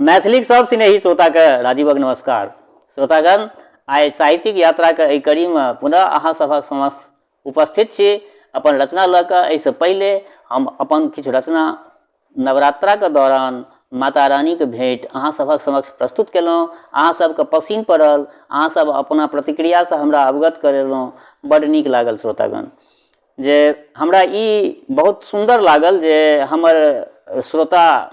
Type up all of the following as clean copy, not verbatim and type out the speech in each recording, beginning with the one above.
मैथिलीक सब स्नेही श्रोताके राजीवक नमस्कार। श्रोतागण, आइ साहित्यिक यात्राके एहि कड़ीमे पुनः अहाँ सभक समक्ष उपस्थित छी अपन रचना लऽ कऽ। एहिसँ पहिले हम अपन किछु रचना नवरात्राके दौरान माता रानीके भेंट अहाँ सभक समक्ष प्रस्तुत केलहुँ। अहाँ सबके पसिन पड़ल, अहाँ सब अपना प्रतिक्रियासँ हमरा अवगत करेलहुँ, बड्ड नीक लागल श्रोतागण। जे हमरा ई बहुत सुन्दर लागल जे हमर श्रोता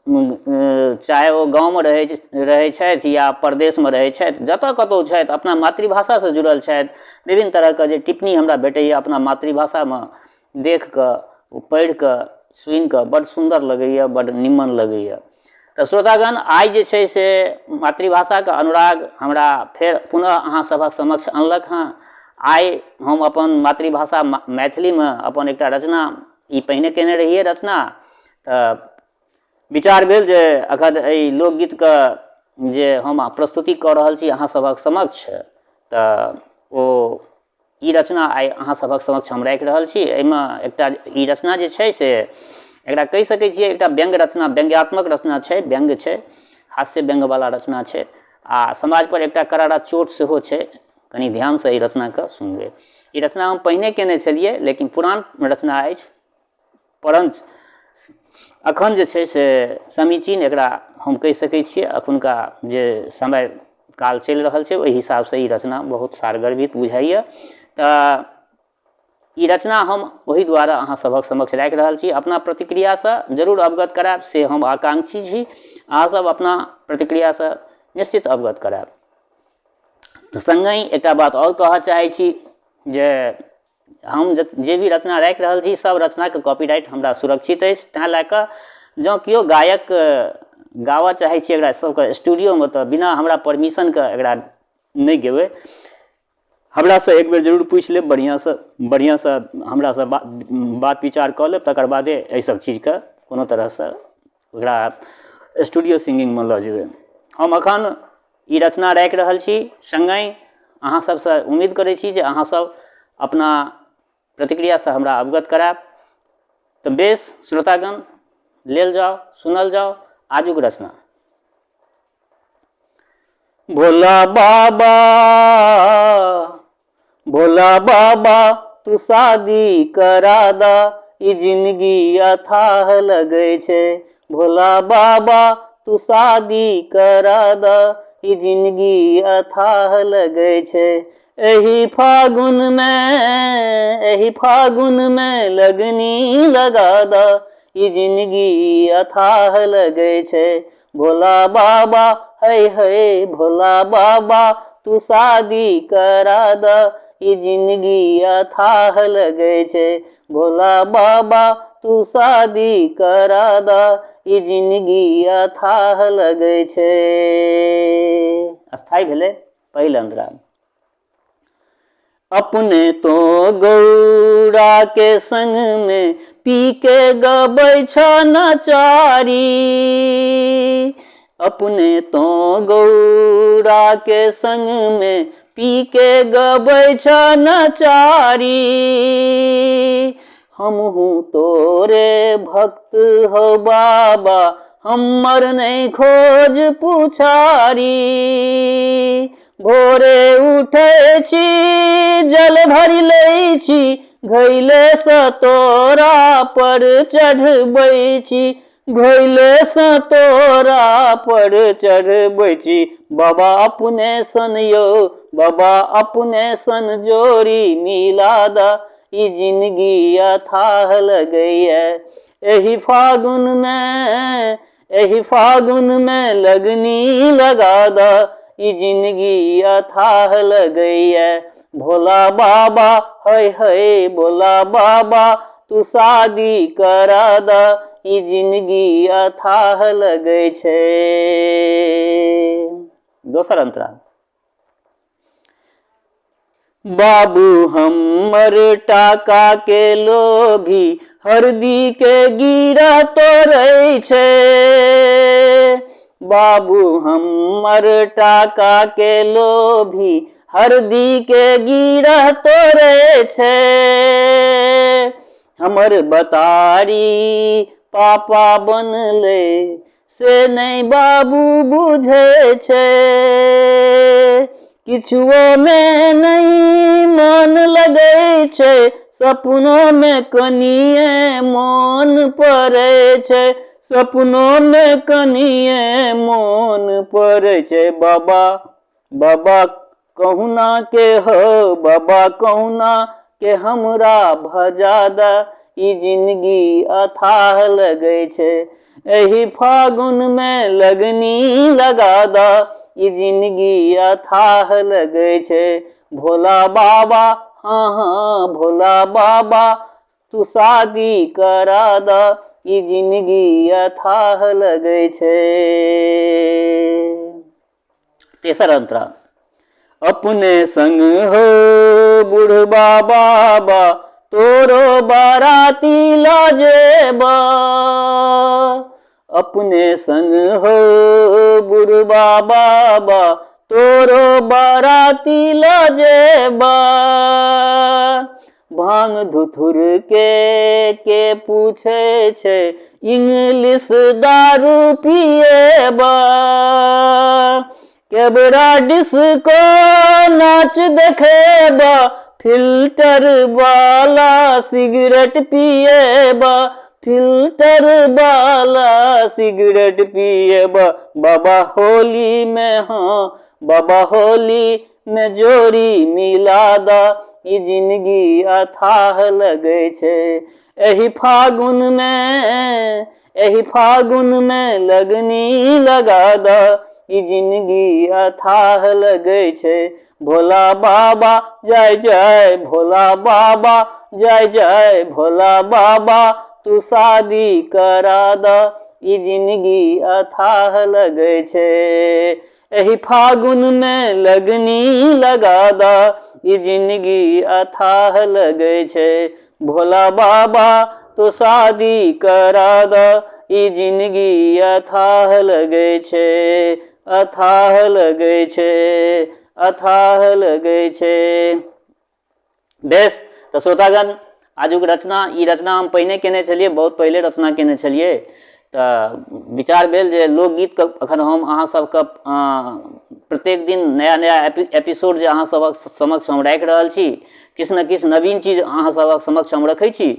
चाहे ओ गाँवमे रहै रहै छथि या परदेशमे रहै छथि, जतऽ कतहु छथि, अपना मातृभाषासँ जुड़ल छथि। विभिन्न तरहके जे टिप्पणी हमरा भेटैए अपना मातृभाषामे, देखिकऽ ओ पढ़िकऽ सुनिकऽ बड्ड सुन्दर लगैए, बड्ड निमन लगैए। तऽ श्रोतागण, आइ जे छै से मातृभाषाके अनुराग हमरा फेर पुनः अहाँ सभक समक्ष अनलक हँ। आइ हम अपन मातृभाषा मैथिलीमे अपन एकटा रचना, ई पहिने कयने रहियै रचना, तऽ विचार भेल जे अखन एहि लोकगीतके जे हम प्रस्तुति कऽ रहल छी अहाँ सभक समक्ष, तऽ ओ ई रचना आइ अहाँ सभक समक्ष हम राखि रहल छी। एहिमे एकटा ई रचना जे छै से एकरा कहि सकै छियै एकटा व्यङ्ग्य रचना, व्यङ्ग्यात्मक रचना छै, व्यङ्ग्य छै, हास्य व्यङ्ग्यवला रचना छै आ समाजपर एकटा करारा चोट सेहो छै। कनि ध्यानसँ एहि रचनाके सुनबै। ई रचना हम पहिने कयने छलियै, लेकिन पुरान रचना अछि, परञ्च अखन जे छै से समीचीन एकरा हम कहि सकै छियै। अखुनका जे समय काल चलि रहल छै, ओहि हिसाबसँ ई रचना बहुत सारगर्भित बुझाइए। तऽ ई रचना हम ओहि दुआरे अहाँ सभक समक्ष राखि रहल छी। अपना प्रतिक्रियासँ जरूर अवगत करायब से हम आकांक्षी छी। अहाँसभ अपना प्रतिक्रियासँ निश्चित अवगत करायब। तऽ सङ्गहि एकटा बात आओर कहऽ चाहै छी जे हम जे भी रचना राखि रहल छी, सब रचनाके कॉपीराइट हमरा सुरक्षित अछि। तैँ लए कऽ जँ केओ गायक गाबऽ चाहै छी एकरा सबके स्टूडियोमे, तऽ बिना हमरा परमिशनके एकरा नहि गेबै। हमरासँ एक बेर जरूर पूछि लेब, बढ़िआँसँ बढ़िआँसँ हमरासँ बात विचार कऽ लेब, तकर बादे एहिसब चीजके कोनो तरहसँ ओकरा स्टूडियो सिंगिंगमे लऽ जेबै। हम एखन ई रचना राखि रहल छी, सङ्गहि अहाँ सबसँ उम्मीद करै छी जे अहाँ सब अपना प्रतिक्रियासँ हमरा अवगत करायब। तऽ बेस श्रोतागण, लेल जाउ, सुनल जाउ आजुक रचना। भोला बाबा, भोला बाबा, तू शादी करा दा, ई जिंदगी अथाह लगै छै। भोला बाबा, तू शादी करा दा, ई जिंदगी अथाह लगै छै। एहि फागुन मे, एहि फागुन मे लगनी लगा दा, ई जिंदगी अथाह लगै छै। भोला बाबा, है है भोला बाबा, तू शादी करा द, ई जिंदगी अथाह लगै छै। भोला बाबा, तू शादी करा द, ई जिंदगी अथाह लगै छै। स्थायी भेलै पहिल अंतरा। अपने तो गौरा के संग में पी के गबै छ नचारी, अपने तो गौरा के संग में पी के गबै छ नचारी। हमहूँ तोरे भक्त हो बाबा, हमर नहि खोज पुछारी। भोरे उठै छी, जल भरि लै छी, घैले सँ तोरा पर चढ़बै छी, घैले सँ तोरा पर चढ़बै छी। बाबा अपने सन यौ, बाबा अपने सन जोड़ी मिला द, ई जिनगी अथाह लगैए। एहि फागुन मे, एहि फागुन मे लगनी लगा द, ई जिनगी अथाह लगैए। भोला बाबा, है है भोला बाबा, तू शादी करा द, ई जिनगी अथाह लगै छै। दोसर अंतरा। बाबू हमर टाका के लोभी, हरदी के गिरह तोड़ै छै। बाबू हमर टाका के लोभी, हरदी के गिरह तोड़ै छै। हमर बतारी पापा बनलै से नहि बाबू बुझै छै। किछुओमे नहि मन लगै छै, सपनोमे कनिए मोन पड़ै छै, सपनोमे कनिए मोन पड़ै छै। बाबा बाबा कहुना के हो, बाबा कहुना के हमरा भजा द, ई जिनगी अथाह लगै छै। एहि फागुनमे लगनी लगा द, ई जिनगी अथाह लगै छै। भोला बाबा, हाँ हाँ भोला बाबा, तू शादी करा द, ई जिनगी अथाह लगै छै। तेसर अंतरा, अपने संग हो बुढ़बा बाबा, तोरो बाराती ल जेबा। अपने संग हो बुढ़बा बाबा, तोरो बाराती ल जेबा। भांग धुथुर के पूछे छै, इंग्लिश दारू पिएबा। केबरा डिस्को नाच देखेबा, फिल्टर वाला सिगरेट पिएबा, फिल्टर वाला सिगरेट पिएबा। बाबा होली में, हाँ बाबा होली मे जोड़ी मिला द, ई जिनगी अथाह लगै छै। एहि फागुन मे, एहि फागुन मे लगनी लगा द, ई जिनगी अथाह लगै छै। भोला बाबा जय जय भोला बाबा, जय जय भोला बाबा, तू शादी करा द, ई जिनगी अथाह लगै छै। एहि फागुनमे लगनी लगा द, ई जिनगी अथाह लगै छै। भोला बाबा तो शादी करा द, ई जिनगी अथाह लगै छै, अथाह लगै छै, अथाह लगै छै। बेस, तऽ श्रोतागण, आजुक रचना, ई रचना हम पहिने केने छलियै, बहुत पहिले रचना केने छलियै। तऽ विचार भेल जे लोकगीतके एखन हम अहाँ सबके प्रत्येक दिन नया नया एपिसोड जे अहाँ सबक समक्ष हम राखि रहल छी, किछु ने किछु नवीन चीज अहाँ सबक समक्ष हम रखै छी।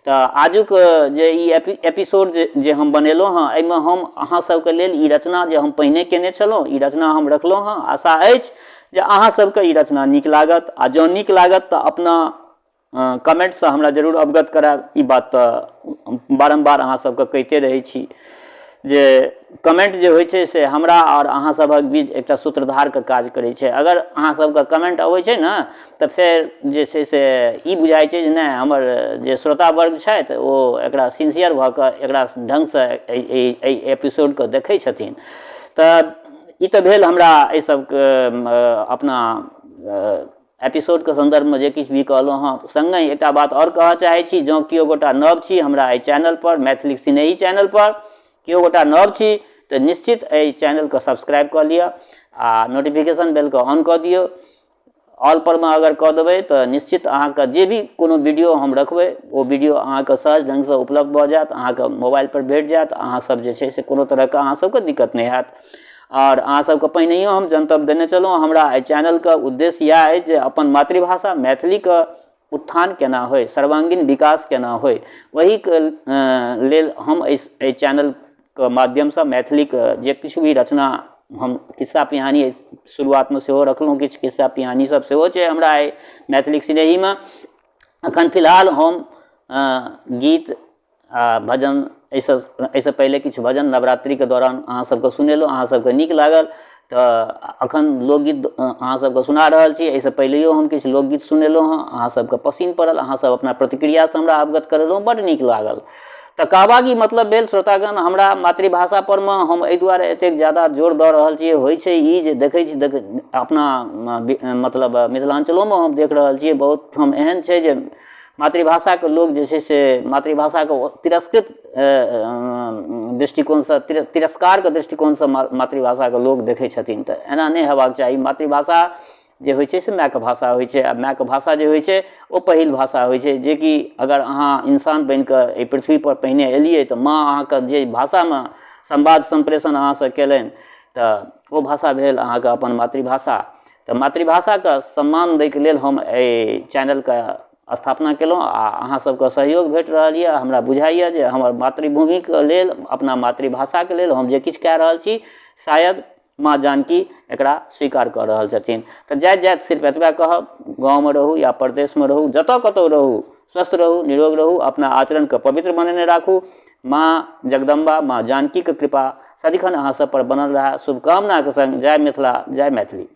तऽ आजुक जे ई एपिसोड जे हम बनेलहुँ हँ, एहिमे हम अहाँ सबके लेल ई रचना जे हम पहिने केने छलहुँ, ई रचना हम रखलहुँ हँ। आशा अछि जे अहाँ सबके ई रचना नीक लागत, आ जँ नीक लागत तऽ अपना कमेन्टसँ हमरा जरूर अवगत करायब। ई बात तऽ बारम्बार अहाँ सबके कहिते रहै छी जे कमेन्ट जे होइ छै से हमरा आओर अहाँ सभक बीच एकटा सूत्रधारके काज करै छै। अगर अहाँ सबके कमेन्ट अबै छै ने तऽ फेर जे छै से ई बुझाइ छै जे नहि, हमर जे श्रोता वर्ग छथि ओ एकरा सिंसियर भऽ कऽ एकरा ढङ्गसँ एहि एपिसोडके देखै छथिन। तऽ ई तऽ भेल हमरा एहि सबके अपना एपिसोडके सन्दर्भमे जे किछु भी कहलहुँ हँ। सङ्गहि एकटा बात आओर कहऽ चाहै छी, जँ केओ गोटा नव छी हमरा एहि चैनलपर, मैथिली सिनेही चैनलपर केओ गोटा नव छी, तऽ निश्चित एहि चैनलके सब्सक्राइब कऽ लिअ आ नोटिफिकेशन बेलके ऑन कऽ दियौ। ऑल परमे अगर कऽ देबै तऽ निश्चित अहाँके जे भी कोनो वीडियो हम रखबै ओ वीडियो अहाँके सहज ढङ्गसँ उपलब्ध भऽ जायत, अहाँके मोबाइलपर भेट जायत। अहाँ सब जे छै से कोनो तरहके अहाँ सबके दिक्कत नहि हैत। आओर अहाँ सबके पहिनहियो हम जनतब देने छलहुँ, हमरा एहि चैनलके उद्देश्य इएह अछि जे अपन मातृभाषा मैथिलीके उत्थान केना होइ, सर्वांगीण विकास केना होइ, ओहिके लेल हम एहि चैनलके माध्यमसँ मैथिलीके जे किछु भी रचना हम खिस्सा पिहानी शुरुआतमे सेहो रखलहुँ, किछु खिस्सा पिहानी सब सेहो छै हमरा एहि मैथिलीक सिनेहीमे। एखन फिलहाल हम गीत आ भजन, एहिसँ पहिले किछु भजन नवरात्रिके दौरान अहाँ सबके सुनेलहुँ, अहाँ सबके नीक लागल, तऽ एखन लोकगीत अहाँ सबके सुना रहल छी। एहिसँ पहिलैयो हम किछु लोकगीत सुनेलहुँ हँ, अहाँ सबके पसिन पड़ल, अहाँ सब अपना प्रतिक्रियासँ हमरा अवगत करेलहुँ, बड्ड नीक लागल। तऽ कहबाक ई मतलब भेल श्रोतागण, हमरा मातृभाषा परमे हम एहि दुआरे एतेक जादा जोर दऽ रहल छी, होइ छै ई जे देखै छी अपना मतलब मिथिलाञ्चलोमे हम देख रहल छियै, बहुत ठाम एहन छै जे मातृभाषाके लोक जे छै से मातृभाषाके तिरस्कृत दृष्टिकोणसँ, तिरस्कारके दृष्टिकोणसँ मातृभाषाके लोक देखै छथिन। तऽ एना नहि हेबाक चाही। मातृभाषा जे होइ छै से मायके भाषा होइ छै, आ मायके भाषा जे होइ छै ओ पहिल भाषा होइ छै, जेकि अगर अहाँ इंसान बनिकऽ एहि पृथ्वीपर पहिने एलियै तऽ माँ अहाँके जे भाषामे संवाद सम्प्रेषण अहाँसँ कयलनि, तऽ ओ भाषा भेल अहाँके अपन मातृभाषा। तऽ मातृभाषाके सम्मान दैके लेल हम एहि चैनलके स्थापना केलहुँ आ अहाँ सबके सहयोग भेट रहल यऽ। हमरा बुझाइए जे हमर मातृभूमिके लेल, अपना मातृभाषाके लेल हम जे किछु कए रहल छी, शायद माँ जानकी एकरा स्वीकार कऽ रहल छथिन। तऽ जाइत जाइत सिर्फ एतबे कहब, गाँवमे रहू या परदेशमे रहू, जतऽ कतहु रहू, स्वस्थ रहू, निरोग रहू, अपना आचरणके पवित्र बनेने राखू। माँ जगदम्बा, माँ जानकीके कृपा सदिखन अहाँ सब पर बनल रहए, शुभकामनाके सङ्ग जय मिथिला, जय मैथिली।